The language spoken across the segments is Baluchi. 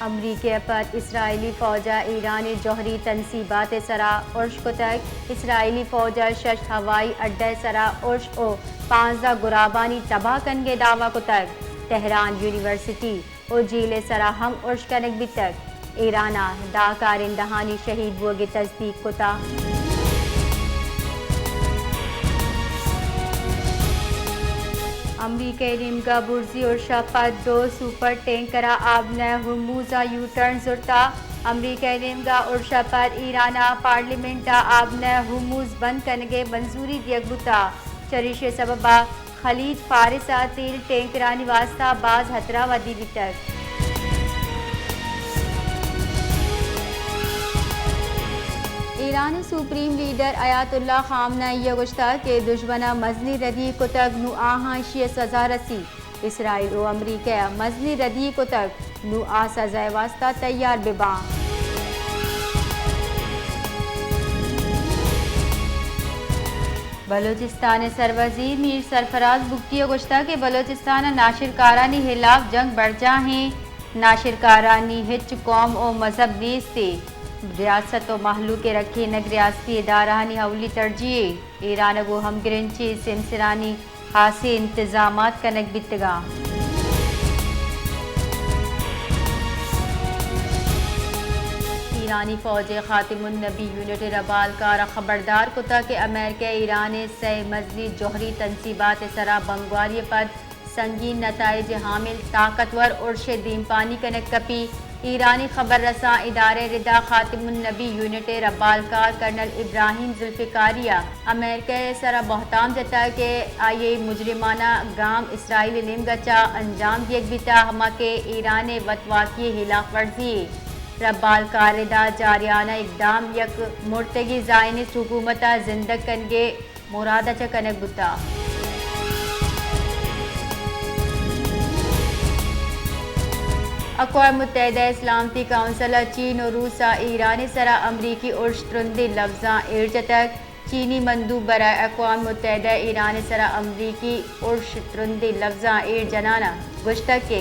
امریکہ ءَ پد اسرائیلی فوج ءَ ایران ءِ جوہری تنصیبات ءِ سرا ارش کتگ۔ اسرائیلی فوج ءَ شش ہوائی اڈہ ءِ سرا ارش ءُ پانزدہ گرابانی تباہ کنگ ءِ دعوی کتگ۔ تہران یونیورسٹی ءُ جیل ءِ سرا ہم ارش کنگ بیتگ۔ ایران ءَ دہ کارندہانی شہید بوگ ءِ تصدیق کتگ۔ امریکہ ءِ نیمگ ءَ برزی ارش ءَ پد دو سپر ٹینکر ءَ آبنہ ہرموز ءَ یو ٹرن زرتگ۔ امریکہ ءِ نیمگ ءَ ارش ءَ پد ایران ءَ پارلیمنٹ ءَ آبنہ ہرموز بند کنگ ءِ منظوری دیگ بوتگ۔ چریشی ءِ سبب ءَ خلیج فارس ءَ تیل ٹینکرانی واستہ باز ہترہ ودی بیتگ۔ ایران ءِ سپریم لیڈر آیت اللہ خامنہ ای ءَ گوشتگ کہ دژمن ءَ مزنیں ردی کتگ، نوں آہاں ایشی ءِ سزا رسی۔ اسرائیل ءُ امریکہ ءَ مزنیں ردی کتگ، نوں آ سزا ءِ واستہ تیار بہ باں۔ بلوچستان ءِ سروزیر میر سرفراز بگٹی ءَ گوشتگ کہ بلوچستان ءَ ناشرکارانی ہلاپ جنگ برجاہ ایں، ناشرکارانی ہچ قوم ءُ مذہب نیست ایں، ریاست ءُ مہلوک ءِ رکھینگ ریاستی ادارہانی اولی ترجیح ایں، ایران ءَ گوں ہمگرنچی سیمسرانی ہاسیں انتظامات کنگ بیتگاں۔ ایرانی فوج ءِ خاتم النبی یونٹ ءِ ربالکار ءَ خبردار کتگ کہ امریکہ ءَ ایران ءِ سئے مزنیں جوہری تنصیبات ءِ سرا بمباری ءَ پد سنگین نتائج ءِ حامل طاقتور ارش ءِ دیمپانی کنگ کپی۔ ایرانی خبر رساں ادارہ ءِ ردا خاتم النبی یونٹ ءِ ربالکار کرنل ابراہیم ذوالفقاری ءَ امریکہ ءِ سرا بہتام جتگ کہ آئی ءِ مجرمانہ گام اسرائیل ءِ نیمگ ءَ چہ انجام دیگ بیتگ، ہما کہ ایران ءِ وتواکی ءِ ہلاپ ورزی ایں۔ ربالکار ءِ ردا جارحانہ اقدام یک مرتگیں زائونسٹ حکومت ءَ زندگ کنگ ءِ مراد ءَ چہ کنگ بوتگ۔ اقوام متحدہ ءِ سلامتی کونسل ءَ چین ءُ روس ءَ ایران ءِ سرا امریکی ارش ترندیں لبزاں ایر جتگ۔ چینی مندوب برائے اقوام متحدہ ءَ ایران ءِ سرا امریکی ارش ترندیں لبزاں ایر جنان ءَ گوشتگ کہ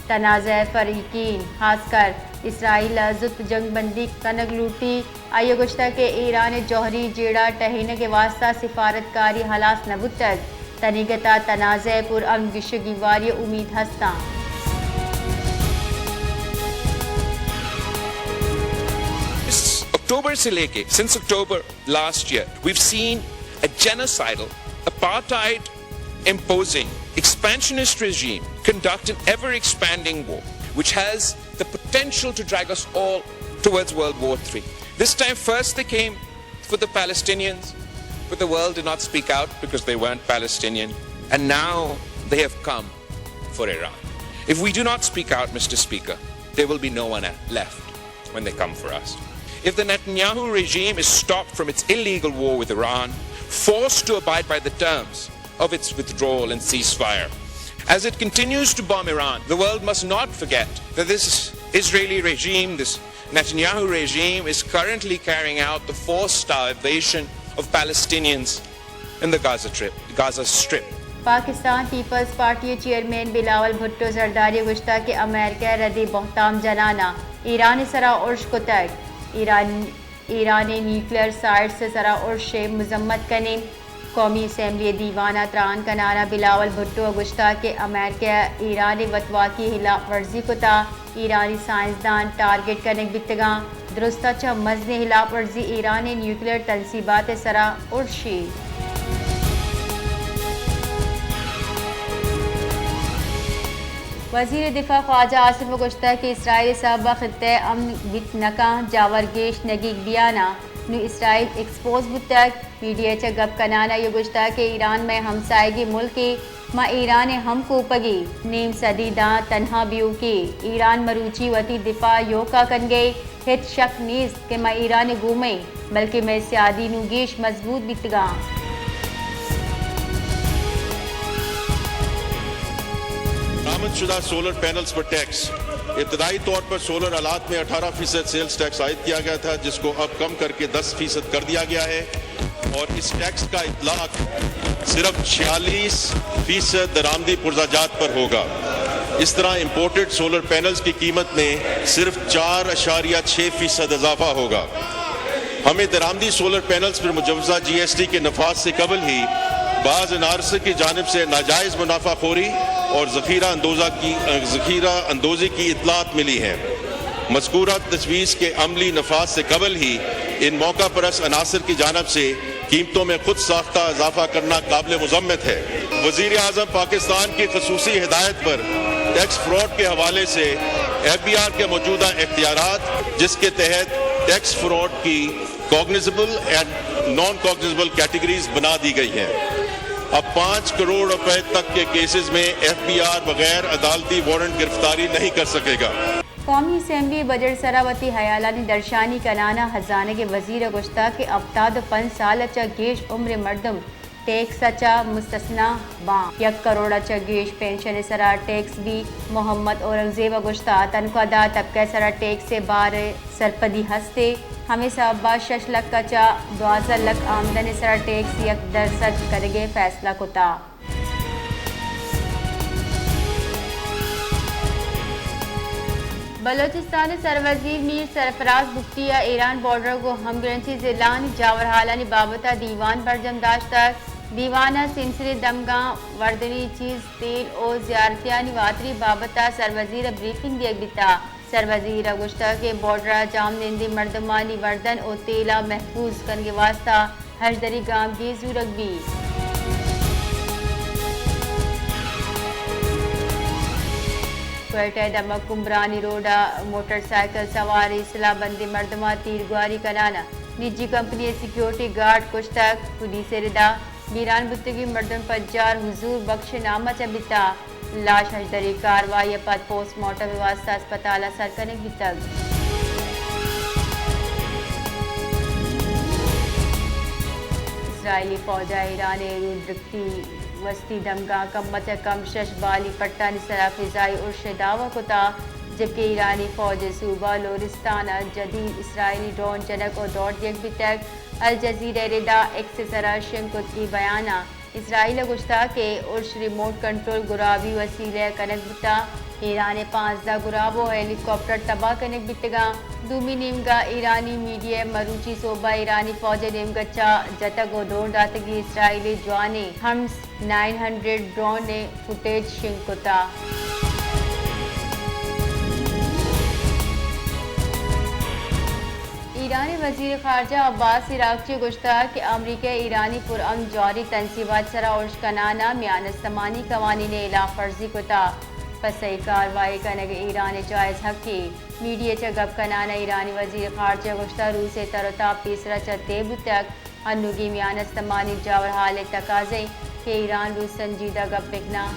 تنازعہ فریقین، خاص کر اسرائیل ءَ زوت جنگ بندی کنگ لوٹی۔ آئی ءَ گوشتگ کہ ایران ءِ جوہری جیڑہ ٹہینگ ءِ واستہ سفارتکاری ہلاس نہ بوتگ، تنیگت ءَ تنازعہ ءِ پرامن گیشگیواری ءِ امید ہستاں۔ اس اکتوبر سے لے کے، since October last year, we've seen a genocidal, apartheid imposing, expansionist regime conduct an ever expanding war, which has the potential to drag us all towards World War three. This time, first they came for the Palestinians, but the world did not speak out because they weren't Palestinian. And now they have come for Iran. If we do not speak out, Mister Speaker, there will be no one left when they come for us. If the Netanyahu regime is stopped from its illegal war with Iran, forced to abide by the terms of its withdrawal and ceasefire, as it continues to bomb Iran, the world must not forget that this Israeli regime, this Netanyahu regime, is currently carrying out the forced starvation of Palestinians in the Gaza Strip, Gaza Strip. Pakistan People's Party ءِ چیئرمین بلاول بھٹو زرداری ءَ گوشتگ کہ امریکہ ءَ ردیں بہتام جنان ءَ ایران ءِ سرا ارش کتگ۔ ایران، ایران ءِ نیوکلیئر سائٹس ءِ سرا ارش ءِ مذمت کنیں۔ قومی اسمبلی ءِ دیوان ءَ تران کنان ءَ بلاول بھٹو ءَ گوشتگ کہ امریکہ ءَ ایران ءِ وتواکی ءِ ہلاپ ورزی کتگ، ایرانی سائنسدان ٹارگٹ کنگ بیتگاں۔ درستاں چہ مزنیں ہلاپ ورزی ایران ءِ نیوکلیئر تنصیبات ءِ سرا ارشی۔ وزیر دفاع خواجہ آصف ءَ گوشتگ کہ اسرائیل ءِ سبب ءَ خطہ ءِ امن بیت نہ کنت، جاور گیش نگیگ بیان ءَ نوں اسرائیل ایکسپوز بوتگ۔ میڈیا ءَ چہ گپ کنان ءَ آئی ءَ گوشتگ کہ ایران مئے ہمساہگیں ملکے، ما ایران ءِ ہمکوپگی، نیم صدی داں تنہا بیوکی، ایران مروچی وتی دفاع ءَ ایوکا کنگے، ہچ شک نیست کہ ما ایران ءِ گومیں، بلکیں مئے سیادی نوں گیش مضبوط بیتگاں۔ درآمد شدہ سولر پینلز پر ٹیکس، ابتدائی طور پر سولر آلات میں اٹھارہ فیصد سیلز ٹیکس عائد کیا گیا تھا، جس کو اب کم کر کے دس فیصد کر دیا گیا ہے اور اس ٹیکس کا اطلاق صرف چھیالیس فیصد درآمدی پرزہ جات پر ہوگا۔ اس طرح امپورٹڈ سولر پینلز کی قیمت میں صرف چار اشاریہ چھ فیصد اضافہ ہوگا۔ ہمیں درآمدی سولر پینلز پر مجوزہ جی ایس ٹی کے نفاذ سے قبل ہی بعض این آر ایس کی جانب سے ناجائز منافع خوری اور ذخیرہ اندوزہ کی، ذخیرہ اندوزی کی اطلاعات ملی ہیں۔ مذکورہ تجویز کے عملی نفاذ سے قبل ہی ان موقع پرست عناصر کی جانب سے قیمتوں میں خود ساختہ اضافہ کرنا قابل مذمت ہے۔ وزیر اعظم پاکستان کی خصوصی ہدایت پر ٹیکس فراڈ کے حوالے سے ایف بی آر کے موجودہ اختیارات، جس کے تحت ٹیکس فراڈ کی کاگنیزیبل اینڈ نان کاگنیزیبل کیٹیگریز بنا دی گئی ہیں، اب پانچ کروڑ روپے تک کے کیسز میں ایف بی آر بغیر عدالتی وارنٹ گرفتاری نہیں کر سکے گا۔ قومی اسمبلی بجٹ سرا وتی ہیالانی درشانی کنانا ہزانگ وزیر گوشتا کہ ہفتاد و پنچ سال چہ گیش عمر مردم ٹیکس چہ مستثنی باں، یک کروڑ چہ گیش پنشن سرا ٹیکس بی۔ محمد اورنگزیب گوشتا تنخواہ دار طبقہ سرا ٹیکس بار سرپدی ہستے، ہمے سببا شش لکھ چہ دوازدہ لکھ آمدن سرا ٹیکس یک درسد کنگے فیصلہ کتا۔ بلوچستان ء سروزیر میر سرفراز بگٹی ء ایران بارڈر ء گوں ہمگرنچی ضلعانی جاورحالانی بابت ء دیوان برجم داشتگ۔ دیوان ء سیمسریں دمگاں، وردنی چیز، تیل ء زیارتیانی واتری بابت ء سروزیر ء بریفنگ دیگ بیتگ۔ سروزیر ء گوشتگ کہ بارڈر ء جاہمنندیں مردمانی وردن ء تیل ء محفوظ کنگ ء واستہ ہژدری گامگیج زورگ بیت۔ کوئٹہ ء دمگ کمبرانی روڈ ء موٹر سائیکل سوارے سلاہ بندیں مردماں تیرگواری کنان ء نجی کمپنی ء سیکیورٹی گارڈ کشتگ۔ پولیس ء ردا بیران بوتگیں مردم پجار حضور بخش ء نام ء چہ بیتگ۔ لاش ہژدری کاروائی ء پد پوسٹ مارٹم ء واستہ ہسپتال ء سر کنگ بیتگ۔ اسرائیلی فوج ء ایران ء رودرکتی وستی دمگاں کم ء چہ کم شش بالی پٹانی سرا فضائی ارش ء دعوی کتگ، جبکہ ایرانی فوج ء صوبہ لورستان ء جدی اسرائیلی ڈرون جنگ ء دور دیگ بیتگ۔ الجزیرہ ء ردا ایکس ء سرا شنگ کتگی بیان ء اسرائیل ء گوشتگ کہ ارش ریموٹ کنٹرول گرابی وسیلہ ء کنگ بوتگ۔ ایران ء پانزدہ گراب ء ہیلی کاپٹر تباہ کنگ بیتگ انت۔ دومی نیمگ ء ایرانی میڈیا ء مروچی صبح ء ایرانی فوج ء نیمگ ء چہ جتگ ء دور داتگی اسرائیلی جوانیں ہمس نائن ہنڈریڈ ڈرون ء فوٹیج شنگ کتگ۔ ایرانی وزیر خارجہ عباس عراقچی ء گوشتگ کہ امریکہ ء ایرانی پرامن جواری تنصیبات سرا ارش کنان ء میان استمانی قوانین ء ہلاف ورزی کتگ۔ پہ سہی کاروائی کنگ ایران ء جائز حقے۔ میڈیا ء چہ گپ کنان ء ایرانی وزیر خارجہ ء گوشتگ روس ء تر ء تاب پیسرا چہ طے بوتگ۔ انوگیں میان استمانی جاورحال ء تقاضہ انت کہ ایران روس سنجیدہ گپ بکناں۔